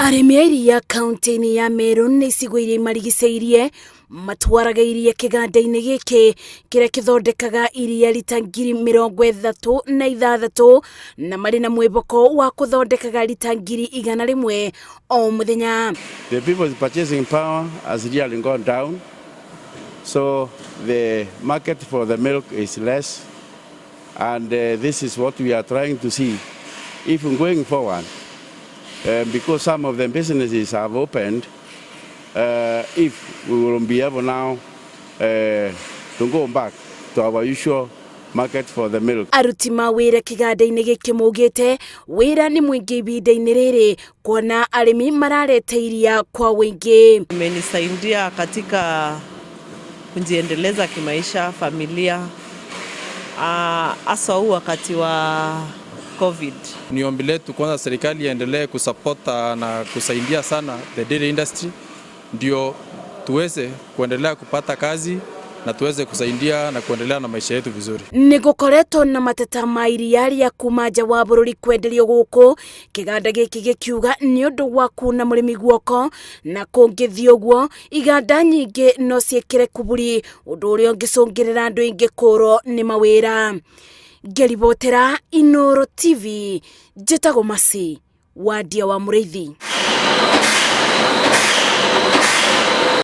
Arĩmi a iria kaunti-inĩ ya Meru na icigo iria imarigicĩirie matwaraga iria kĩganda-inĩ gĩkĩ kĩrĩa kĩthondekaga iria rita 36,000 na marĩ na mwĩhoko wa kũthondekaga rita 100,000 o mũthenya. The people's purchasing power has really gone down, so the market for the milk is less, and this is what we are trying to see if going forward, because some of the businesses have opened, if we will be able now to go back to our usual market for the milk. Aruti mawĩra kĩganda-inĩ gĩkĩ maugĩte wĩra nĩ mũingĩ ihinda-inĩ rĩrĩ kuona arĩmi mararete iria kwa ũingĩ. Imenisaidia katika kujiendeleza kimaisha, familia, haswa huu wakati wa COVID. Ni ombi letu kwanza serikali iendelee kusupport na kusaidia sana the dairy industry ndio tuweze kuendelea kupata kazi na tuweze kusaidia na kuendelea na maisha yetu vizuri. Nĩ gũkoretwo na mateta ma iria rĩa kuma nja wa bũrũri kwenderio gũkũ, kĩganda gĩkĩ gĩkiuga nĩ ũndũ wa kuna mũrĩmi guoko, na kũngĩthiĩ ũguo iganda nyingĩ no ciĩkĩre kuburi, ũndũ ũrĩa ũngĩcũngĩrĩra andũ aingĩ kũrwo nĩ mawĩra. Ngĩribotera Inooro TV, njĩtagwo Masi Wandia wa Mũrĩithi.